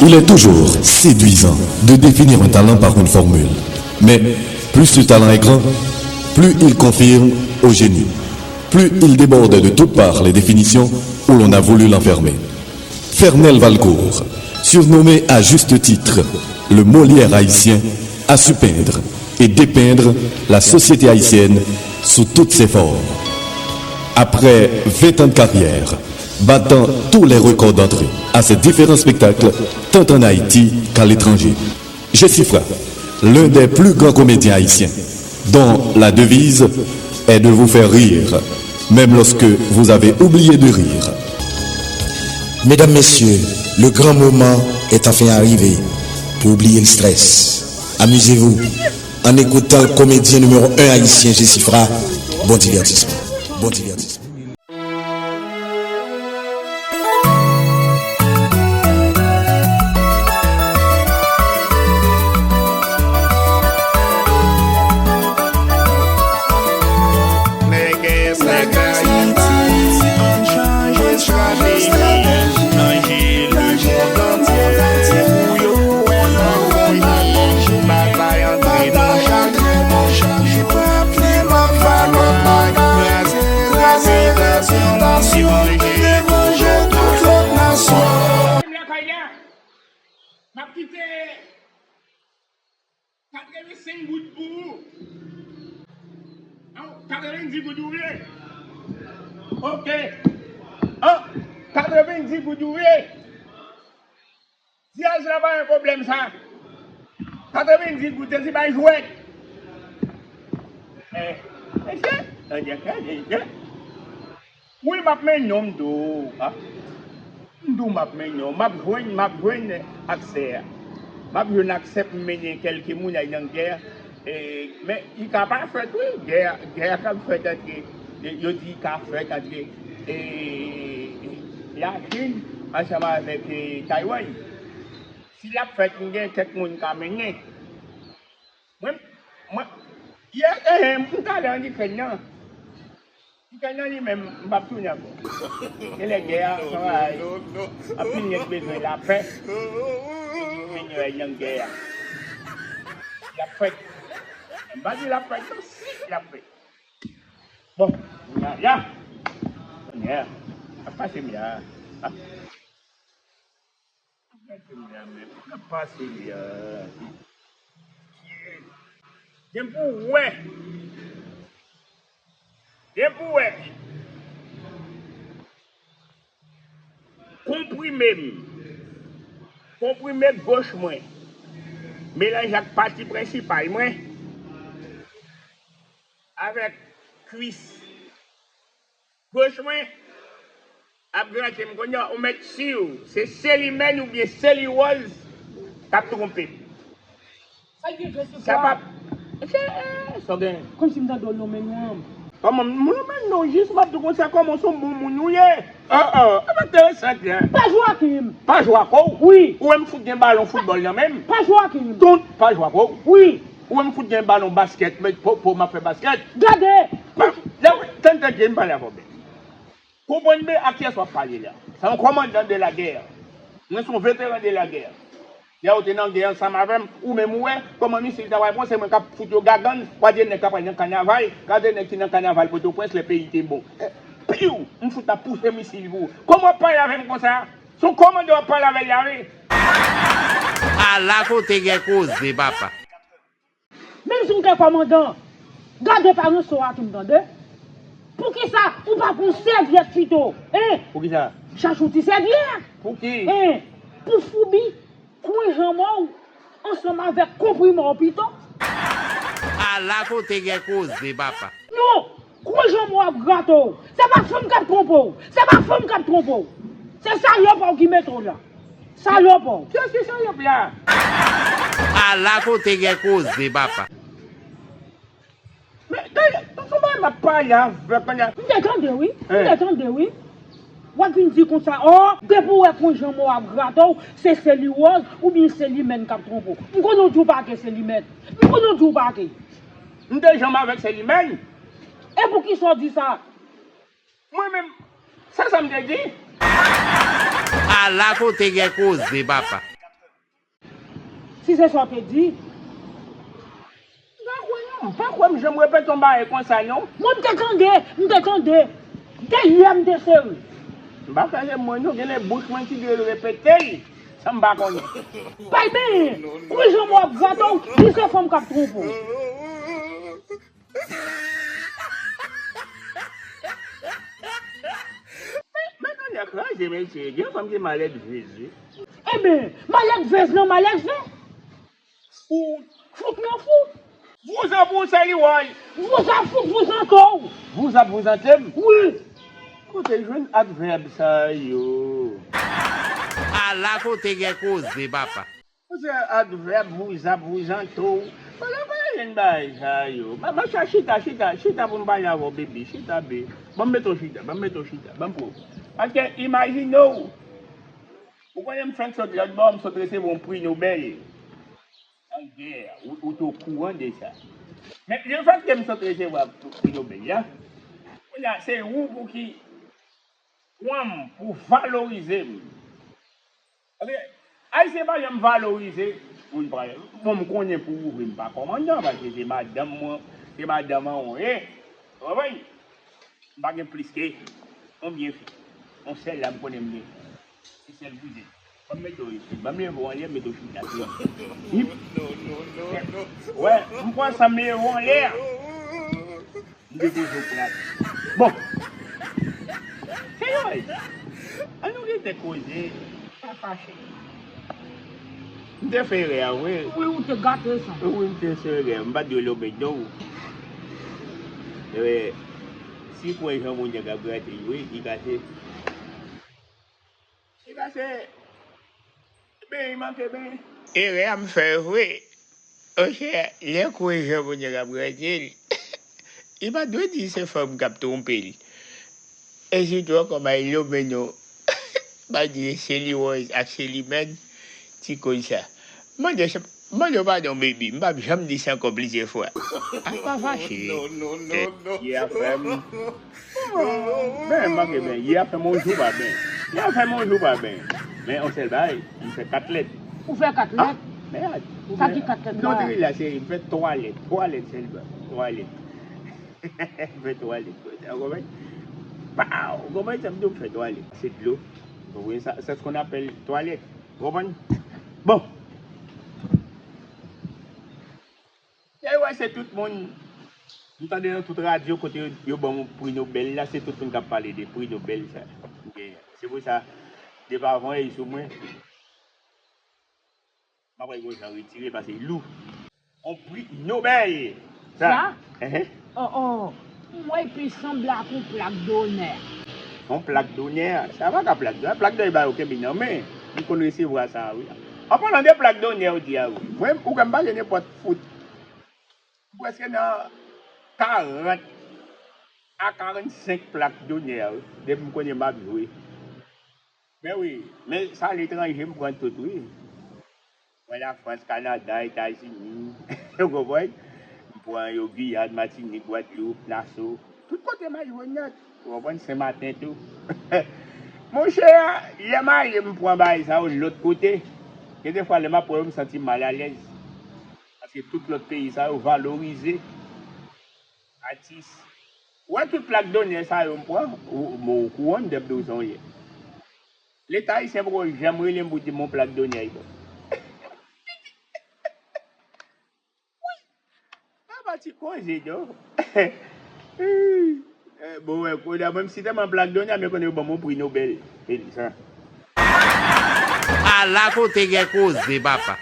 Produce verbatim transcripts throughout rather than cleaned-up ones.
Il est toujours séduisant de définir un talent par une formule. Mais plus ce talent est grand, plus il confirme au génie. Plus il déborde de toutes parts les définitions où l'on a voulu l'enfermer. Fernel Valcourt, surnommé à juste titre le Molière haïtien, a su peindre et dépeindre la société haïtienne sous toutes ses formes. Après vingt ans de carrière, battant tous les records d'entrée à ses différents spectacles, tant en Haïti qu'à l'étranger, Jesifra, l'un des plus grands comédiens haïtiens, dont la devise est de vous faire rire, même lorsque vous avez oublié de rire. Mesdames, Messieurs, le grand moment est enfin arrivé pour oublier le stress. Amusez-vous en écoutant le comédien numéro un haïtien Jesifra. Bon divertissement. Bon divertissement. Mwen lakay la, m ap kite katrevensenk goud pou ou. Non, katrevenndis goud ou vle? Oke. Oh, katrevenndis goud ou vle? Di Ajla pa gen pwoblèm sa. Katrevenndis goud, se ti bay jwèt. Eh, mesye, mesye, mesye. Wi, m ap mennen w, m di w. Ah. M di w m ap mennen w. M ap jwenn, m ap jwenn aksè a. M ap jwenn aksè pou m mennen kèlke moun al nan gè. E, men, li ka pa fèt, wi. Gè, gè a ka fèt ant, yo di li ka fèt ant, e, Lachin ansanm avèk, e, Taiwan. Si l ap fèt, m gen kèk moun m ka mennen. Mwen, mwen, yè, e, m t ale ann Ikrèn nan. Ikrèn nan li menm, m p ap tounen ankò. Genlè gè a, se yon bagay. Anpil nèg bezwen lapè. Men yo al nan gè a. L ap fèt. M pa di l ap fèt, non, si l ap fèt. Bon, kounye a, ya. Kounye a, ap pase m ya. Ah. Ap pase m ya, men. Ap pase m ya. Gen pou w wè. Gen pou w wè. Konprime m. Konprime goch mwen. Melanje ak pati prensipal mwen. Avèk kwis goch mwen ap grate m. Kounye a, ou mèt si w se Selimèn oubyen Seliwoz k ap twonpe m. Sa k gen Jesifra? Sa p ap. Mesye, sa w gen? Kòmsi m tande w lonmen non an. Kòman m lonmen non w? Jis m ap di w konsa, kòman w se yon bon moun ou ye? Oh, oh, ap enteresan byen. Pa jwe ak m. Pa jwe ak ou? Wi. Ou wè m fout gen balon foutbòl nan men m? Pa jwe ak m. Tonton, pa jwe ak ou? Wi. Ou wè m fout gen balon baskèt, men po, po m ap fè baskèt? Gade! Pa, tann, tann, tann, m pale avè w byen. Konprann byen a kiyès w ap pale la. Se yon kòmandan de la guerre. Mwen se yon veteran de la guerre. Lè yo te nan gè ansanm avè m, ou menm ou wè kòman misil ta pral pran, se mwen k ap fout yo gagann, gade nèg k ap pral nan kanaval, gade nèg ki nan kanaval Pòtoprens lè peyi te bon. Eh, piw, m fout ap pouse misil pou ou. Kòman w ap pale avè m konsa? Se yon kòmandan w ap pale avè l la wi. Ala kote gen koze papa. Menm si w te kòmandan, gade pa ranson ak m tande. Poukisa ou pa pran sèvyèt pito? Hein? Poukisa? Chache yon ti sèvyèt. Pouki? Hein? Pou foubi kwen janmò w ansanm avèk konprimè w pito. Ala kote gen koze papa. Non! Kwen janmò w ap grate w. Se pa fanm k ap twonpe w. Se pa fanm k ap twonpe w. Se salòp w ki mete w la. Salòp w. Kiyès ki salòp la? Ala kote gen koze papa. Men, gade, se yon bagay m ap pale avèk kònè. M te tande wi. M te tande wi. W ap vin di konsa, o, depi w wè kwen janmò w ap grate w, se Seliwoz oubyen Selimèn k ap twonpe w. M konnen w di w pa ke Selimèn. M konnen w di w pa ke. M te janm avèk Selimèn. E poukisa w di sa? Mwen menm, se sa m te di. Ala kote gen koze papa. Si se sa w te di. M pa kwè non. M pa kwè m janm repete yon bagay konsa non. Mwen m te tande, m te tande. Dèyè m te sere. M pa kwè se mwen non, gen de bouch mwen ki dwe repete l san m pa konnen. Bay benyen, wi jan w ap vante w, si se fanm k ap twonpe w. Men, men tande kraze, mesye. Gen fanm ki malèdvez, wi. Eben, malèdvez nan malèdve. Ou fout nan fout. Vouzan pou w, Sèliwoy. Vouzan fout, vouzan tou. Vouzan, vouzan te m. Wi. Kote jwenn advèb sa yo? Ala kote gen koze, papa. Ou se advèb vouzan, vouzan tou. Kote, kote jwenn bagay sa yo? Ma, ma, cha, chita, chita, chita pou m pale avè w, baby. Chita, be. Ban m mete w chita, ban m mete w chita. Ban m pou w. Paske imajine w. Ou konnen m fenk sot lòt bò, m sot resevwa yon pri Nobèl. An gè, ou, ou te okouran de sa. Men, lefètke m sot resevwa pri Nobèl la, kounye a, se ou pou ki pran m, pou valorize m. Paske Ayisyen pa janm valorize moun pa yo. Bon, m konnen pou ou vre, m pa kòmandan, paske se madanm mwen, se madanm an ou ye. Ou konprann? M pa gen plis ke yon byenfè. Yon sèl la m konnen m gen. Se sèl bouzen. Ban m mete w isit. Ban m leve w anlè, mete w chita sou yon. Wè, m pran sa m leve w anlè a. M depoze w plat. Bon. Sèyè, an nou rete koze. Pa fache. M te fè erè a vre. Wi, ou te gate sa. Wi, m te fè erè. M pa t dwe lobe non. E, si kwè jan Bondye ap grate l, wi, li kase. Li kase. Ben, li manke ben. Erè a m fè vre. Monchè, lè kwè jan Bondye ap grate l, li pa dwe di se fanm k ap twonpe l. E sitou ankò, bay lobe non. Bay di se li Rose ak se li menm ti koz sa. Mande, mande w padon, baby. M p ap janm di sa ankò plizyè fwa. A pa fache. Ye a fè m. Ben, manke ben. Ye a fè m yon jou pa ben. Ye a fè m yon jou pa ben. Men yon sèl bagay, m fè katlèt. Ou fè katlèt? Men, sa ki katlèt la? Non, te la, se, m fè twalèt. Twalèt sèlman. Twalèt. M fè twalèt. Ou konprann? Paw! Ou konprann sa m di w, m fè twalèt. Se dlo. Ou konprann sa? C'est ce qu'on appelle toilette. Ou konprann? Bon. Lè yo wè se tout moun, m tande nan tout radyo kote yo, yo ban m pri Nobèl la, se tout moun k ap pale de pri Nobèl sa. Ok. Se pou sa, depi avan, e sou mwen. M ap wè gon jan retire paske lou. On pri Nobèl. Sa? Sa? Enhen. Oh, oh. M wè l pi sanble ak yon plak donè. Yon plak donè? Sa pa ka plak donè. Plak donè ba yo kenbe nan men. M konn resevwa sa, wi. An palan de plak donè ou di a, wi. Mwen, ou kwè m pa gen nenpòt fout. M prèske nan karant a karannsenk plak donè, wi. Depi m konnen m ap jwe. Men wi, men sa letranje m pran tout wi. Mwen Lafrans, Kanada, Etazini, ou konprann? M pran yo Giyàn, Matinik, Gwadloup, Naso, tout kote m al jwenn nèt, ou konprann? Senmaten tou. Monchè, lè m ale m pran bagay sa yo lòt kote, gen de fwa lè m ap pran yo m santi m malalèz. Paske tout lòt peyi sa yo valorize atis. Ou wè tout plak donè sa yo m pran, ou, bon, ou kouwòn dèp de w san w ye. Leta ayisyen poko janm rele m pou di m yon plak donè l bon. Wi, pa pati koze non. Eh, bon, wè, kounye a, mwen m si tèlman plak donè, men konnen yo ban m yon pri Nobèl. E sa. Ala kote gen koze, papa.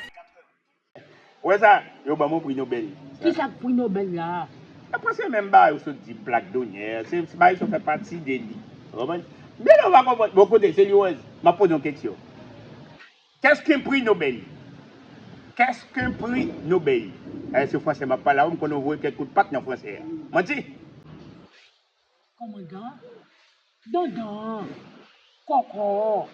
Ou wè sa? Yo ban m yon pri Nobèl. Kisa k pri Nobèl la? E prèske menm bagay ou sot di, plak donè. Se, se bagay sa fè pati de li. Ou konprann? Men lè w pa konprann. Bon, koute, se li wè. M ap poze yon keksyon. Qu'est-ce qu'un prix Nobel? Qu'est-ce qu'un prix Nobel? Eh, se fransè m ap pale a ou, m konnen w voye kèk kout pat nan fransè a. Manti? Kòmandan, dandan, kòkò.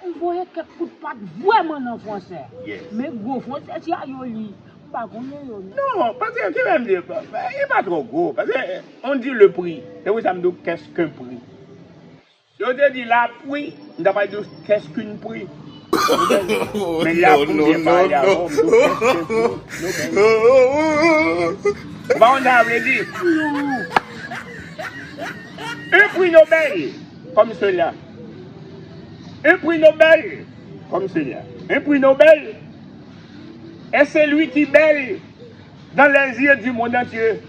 M voye kèk kout pat vrèman nan fransè. Yes. Men gwo fransè ti a yo li. M pa konnen yo non. Non, paske ki menm li, e pa twò gwo. Paske, on dit le prix. Se pou sa m di w, qu'est-ce qu'un prix? Si yo te di lapwi, m ta pral di w, qu'est-ce qu'une pri? Men la pou m byen pale avè w, m tou prèske fou. Ou pa konn sa sa vle di? Un prix Nobel comme cela. Un prix Nobel comme cela. Un prix Nobel. Et celui qui belle dans les yeux du monde entier.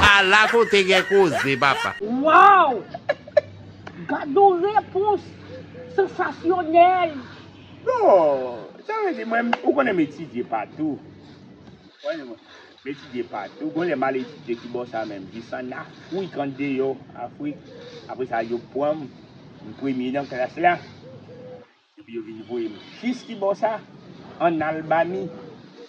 Ala kote gen koze, papa. Waw! Gad yon repons sansasyonèl! Bon, sa vle di mwen, ou konnen m etidye patou. Ou konnen mwen, m etidye patou. Gon lè m al etidye ki bò sa menm, jis ann Afrik, andeyò Afrik. Apre sa, yo pran m, m premye nan klas la. Epi yo vin voye m jis ki bò sa, ann Albani.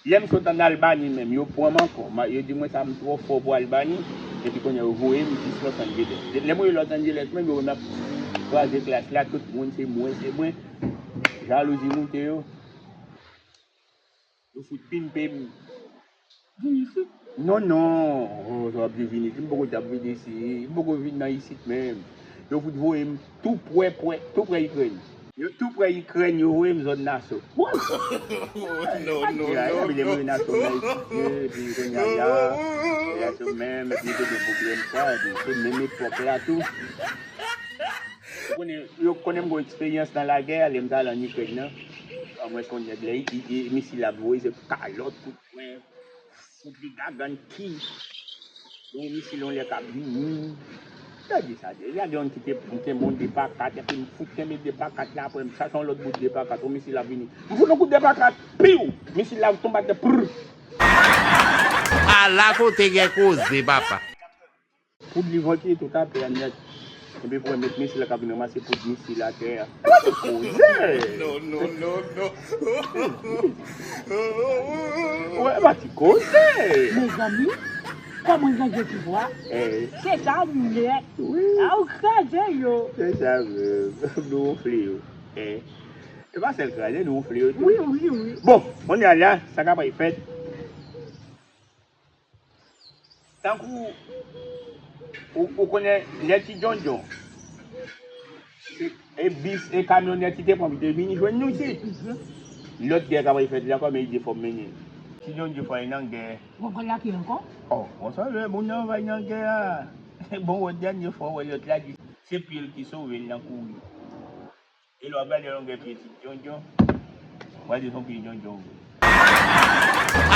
Lè m sot ann Albani menm, yo pran m ankò. Ma-, yo di mwen sa m twò fò pou Albani. Epi kounye a yo voye m jis Los Angeles. Lè m rive Los Angeles menm, yo wè m ap kraze klas la, tout moun se mwen, se mwen. Jalouzi moute yo. Yo fout pimpe m. Vin isit? Non, non. Oh, sa w ap di vin isit. M poko t ap vin isit. M poko vin nan isit menm. Yo fout voye m tou prè, prè, tou prè Ikrèn. Yo tou prè Ikrèn, yo voye m zòn Naso. Woy! Non, non, non, non. Sa vle di mwen Naso nan etidye, epi kounye a la, Naso menm, epi yo te gen pwoblèm sa, epi se menm epòk la tou. Ou konnen, yo konnen m gon eksperyans nan lagè a, lè m t al ann Ikrèn nan. Anmwès yon nèg lè, i, i, i, misil ap voye, se kalòt, kout pwen, fout li gagann ki. Yon misil yon lè k ap vini. Gade sa, gade yon ki te, m kenbe yon de pa kat, epi m fout kenbe de pa kat la, apre m chache yon lòt bout de pa kat, yon misil ap vini. M fout yon kout de pa kat, piw! Misil la tonbe atè, prr! Ala kote gen koze, papa. Poud li voye tout atè a nèt. Epi pou wè met misil la k ap vin ranmase poud misil atè a. Koze! Non, non, non, non. Wè, pati koze! Mezanmi, kòman nèg yo te vwa? Eh. Se sa nèt. Wi. A ou kraze yo. Se sa menm. Nou wonfle yo. Eh. E pa sèl kraze, nou wonfle yo tou. Wi, wi, wi. Bon, kounye a la, sa k ap fèt. Tankou, ou, ou konnen lè Ti Djondjon, e bis, e kamyonèt li te pran, li te vini jwenn nou isit. Lòt gè k ap fèt la, kòman li di fò m mennen. Ti Djondjon fò l nan gè. Ou pral lage ankò? Oh, bon, sa vle, moun nan va nan gè a. Bon, wè, dènye fwa, wè, lòt la di, se pye l ki sove l nan kouri. E lè w ap gade longè pye Ti Djondjon, w a di se yon pye djondjon vre.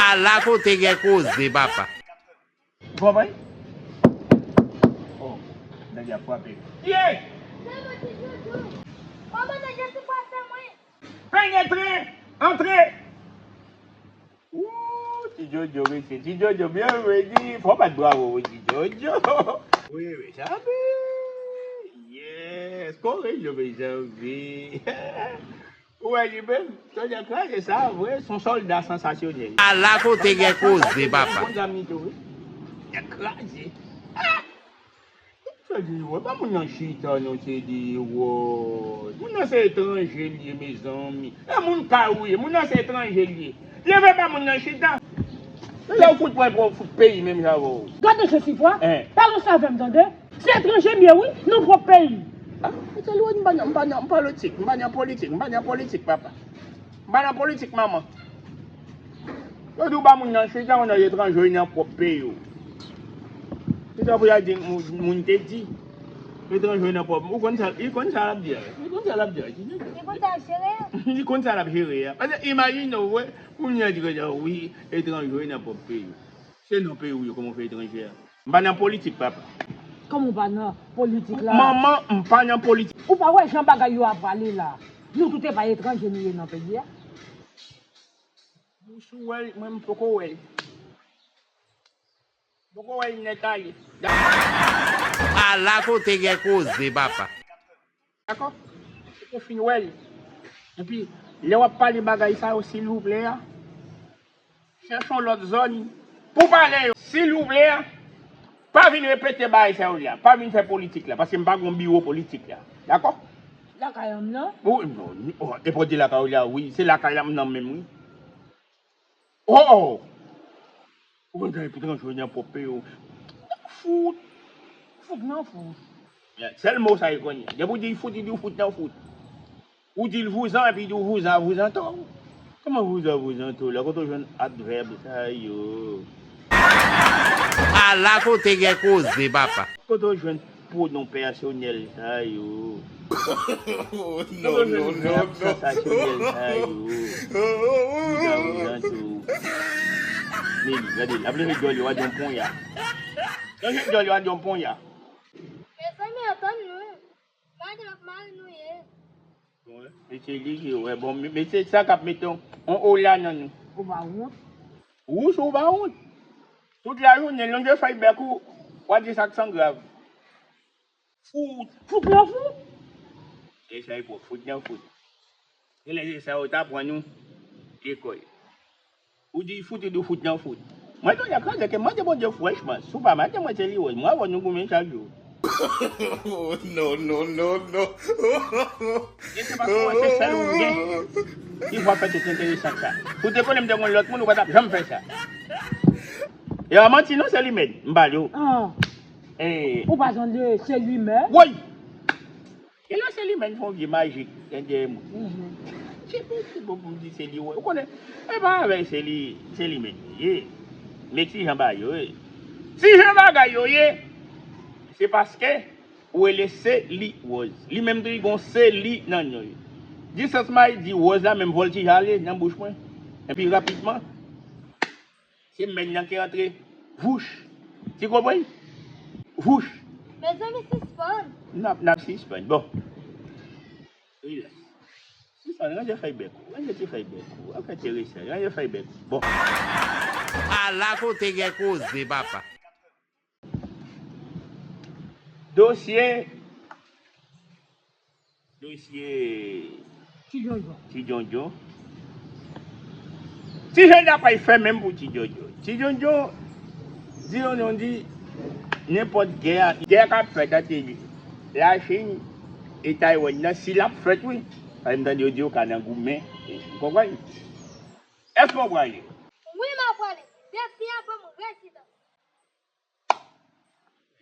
Ala kote gen koze, papa. Ou konprann? Oh, nèg la frape. Ye! Penetre! Antre! Ooh, Ti Djondjon, mesye. Ti Djondjon, byenveni. Fò w bat bravo pou Ti Djondjon. Wi, wi, sa vre. Yes. Kore yo, mezanmi. Ou wè li menm? Tande kraze sa, vre. Se yon sòlda sansasyonèl. Ala kote gen koze, papa. Bon zam li tou, wi. Li kraze. Ah! Sa di, wè, pa moun nan chita, non, se di, wè. Moun nan se etranje l ye, mezanmi. E moun kay ou ye, moun nan se etranje l ye. Leve pa moun nan chita. Lè w fout pran pou w fout peyi menm jan avè w. Gade Josifwa, eh, pale sa avè m, tande. Se etranje m ye, wi, nan pwòp peyi. Ah, se lwen, m pa nan, m pa nan politik, m pa nan politik, m pa nan politik, papa. M pa nan politik, manman. Yo di w ba moun nan chita, konnen etranje yo nan pwòp peyi yo. Kisa pou y a di moun, moun te di? Etranje yo nan pwòp. Ou konn sa, li konn sa l ap di a. Li konn sa l ap di a. Li konn sa l ap jere a. Li konn sa l ap jere a. Paske imajine w, wè, moun nan di konsa, wi, etranje yo nan pwòp peyi yo. Se nan peyi w yo, kòman w fè etranje a? M pa nan politik, papa. Kòman w pa nan politik la? Manman, m pa nan politik. Ou pa wè jan bagay yo ap prale la? Nou tout se pa etranje nou ye nan peyi a. Bouch ou wè l, mwen m poko wè l. Poko wè l nèt ale. Ala kote gen koze, papa. Dakò? Ou fin wè l. Epi, lè w ap pale bagay sa yo, silvouplè, a, chèche yon lòt zòn pou pale yo. Silvouplè, a, pa vin repete bagay sa yo la. Pa vin fè politik la, paske m pa gon biwo politik la. Dakò? Lakay an m nan? Wi, non, oh, e pou di lakay ou la, wi. Se lakay la m nan menm, wi. Oh, oh! Ou konn sa epi tranche nan pwòp peyi w. Fout! Fout nan fout. Sèl mo sa li konnen. Depi w di l fout, li di w fout nan fout. Ou di l vouzan, epi di w vouzan a vouzan tou. Kòman vouzan vouzan tou la? Kote w jwenn advèb sa yo? Ala kote gen koze, papa. Kote w jwenn pwonon pèsonèl sa yo? Kote w jwenn vèb sansasyonèl sa yo? Vouzan vouzan tou. Men li, gade, l ap leve djòl yo a di yon ponya. Leve djòl yo a di yon ponya. Mezanmi, antann nou. Madanm ap mari nou ye. Bon, e se li ki wè. Bon, men se sa k ap mete yon, yon ola nan nou. Ou pa wont? Wouch ou pa wont? Tout lajounen, lonje fèy bèk ou, w a di sa k san grav. Fout. Fout nan fout? E sa e pwòp, fout nan fout. Genlè se sa yo t aprann nou lekòl. Ou di fout, ou di fout nan fout. Mwen tonn ap kraze ke mande Bondye franchman, si w pa mande mwen se li wòz, mwen avè w nou goumen chak jou. Non, non, non, non. E se paske w wè se sèl ou gen ki vwa fè tout enteresan sa. Si w te konnen m te gon lòt moun, ou pa t ap janm fè sa. E a manti non, se li menm, m pale w. Ah. Eh. Ou pa tande, se li menm? Woy! E lè se li menm fè yon vye majik, tande moun. Mhm. Se pou, se pou, pou m di se li, wè. Ou konnen, e pa avè se li, se li menm li ye. Men ti jan bagay yo ye. Ti jan bagay yo ye, se paske ou rele se li wòz. Li menm tou li gon se li nan non li. Distans may di wòz la menm vòltij ale nan bouch mwen. Epi rapidman, se men nan ki rantre. Vouch. Ti konprann? Vouch. Mezanmi, sispann. N ap, n ap sispann. Bon. Rilaks. Sispann, ranje fèy bèk ou. Ranje ti fèy bèk ou. Afè enteresan. Ranje fèy bèk ou. Bon. Ala kote gen koze, papa. Dosye Dosye Ti Djondjon. Ti Djondjon. Ti Djondjon pa fè menm pou Ti Djondjon. Ti Djondjon di yon non di nenpòt gè, gè k ap fèt ant Lachin e Taiwan nan, si l ap fèt, wi. Paske m tande yo di yo ka nan goumen. Ou konprann? Èske w prale? Wi, m ap prale. Depi avan m rezidans.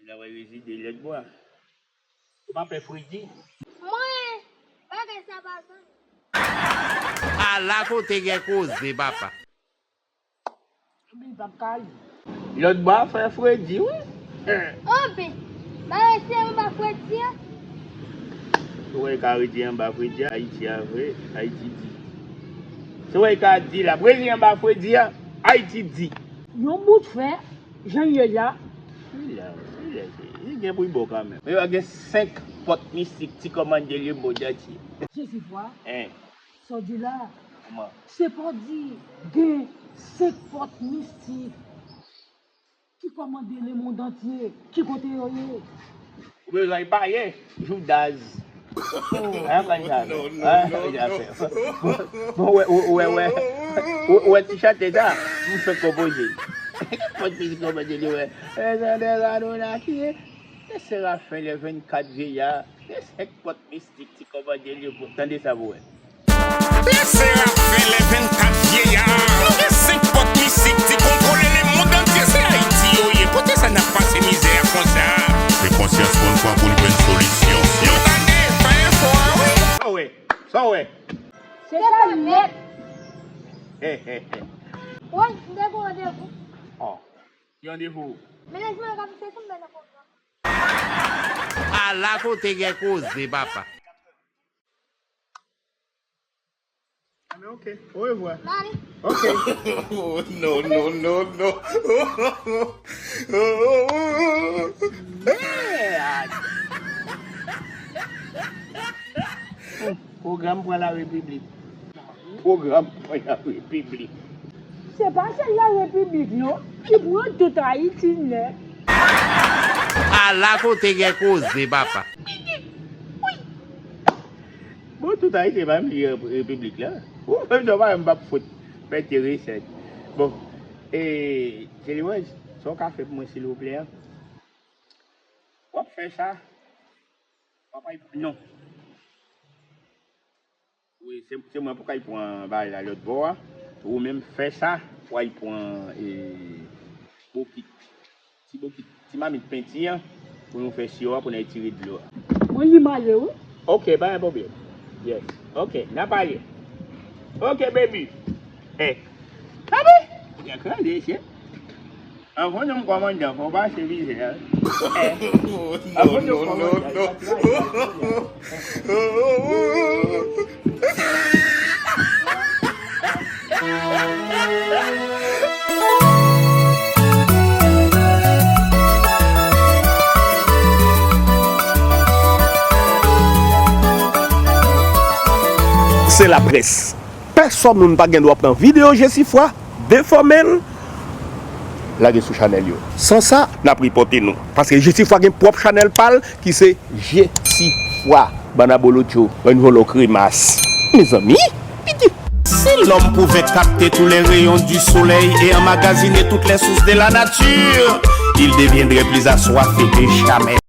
L ap rezide lòt bò a. Ou pa pè fredi? Mwen, bagay sa pa zanmi. Ala kote gen koze, papa. Li p ap ka ale. Lòt bò a fè fredi, wi. Anben, m a rete anba fredi a. Ou wè ka rete anba fredi a, Ayiti a vre, Ayiti di. Se wè ka di la, rete anba fredi a, Ayiti di. Yon bout fè. Jan l ye la. Wi la, wi la, se, li gen pou l bon kanmenm. Men yo gen senk pòt mistik ti kòmande lemonn antye. Jezi vwa. Hein. Sa w di la. Kòman? Se pa w di gen senk pòt mistik ki kòmande lemonn antye. Ki kote yo ye? Ou bezwen pale, Judas. An konn sa. Bon, wè, wè, wè. Ou wè ti chante sa? M fèk konpoze. Pòt mizik konpoze li wè. E jan de radona ki e serafen le vennkat vyeya. E senk pòt mistik ti konpoze li. Tande sa pou wè. Lè serafen, lè vennkat vyeya. Nou gen senk pòt mistik ti kontwole lemonn antye. Se Ayiti yo ye. Pote sa n ap pase mizè a konsa. Fè konsyans moun pran pou l jwenn solisyon. Nou gade fè efò a, wi. Sa w wè? Sa w wè? Se sa nèt. He, he, he. Woy, m te gen randevou. Oh. Ki randevou? Menaj mwen ka pase sou mwen nan pwogram. Ala kote gen koze, papa. Ah, men ok. Orevwa. Bye. Ok. Oh, non, non, non, non. Mèd! Pwogram pran la repiblik. Pwogram pran la repiblik. Se pa sèl la repiblik, non. Ki pran tout Ayiti nèt. Ala kote gen koze, papa. Bon, tout Ayiti pa menm li repiblik la. Ou menm, non, pa menm, p ap fout fè ti resèt. Bon, e, Jeliwèz, sa w ka fè pou mwen, silvouplè? W ap fè sa. W ap al pran, non. Wi, se, se mwen pou k al pran bagay la lòt bò a. Ou menm fè sa, w al pran, e, bokit. Ti bokit, ti mamit penti an, pou nou fè siwo a, pou n al tire dlo a. Mwen li m ale, wi. Ok, pa gen pwoblèm. Yes. Ok, n a pale. Ok, baby. Eh. Kabe! Ou te kraze, chè. Anvan nou kòmande, fò w pase mizè. Eh. Anvan nou kòmande, fò w pase mizè. Se laprès. Pèsòn moun pa gen dwa pran videyo Jesifwa, defòme l, lage sou chanèl yo. San sa, n ap ripòte nou. Paske Jesifwa gen pwòp chanèl pa l ki se Jesifwa. Bann abolotcho, bann vòlò kremas. Mezanmi, piti. Si l'homme pouvait capter tous les rayons du soleil et emmagasiner toutes les sources de la nature, il deviendrait plus assoiffé que jamais.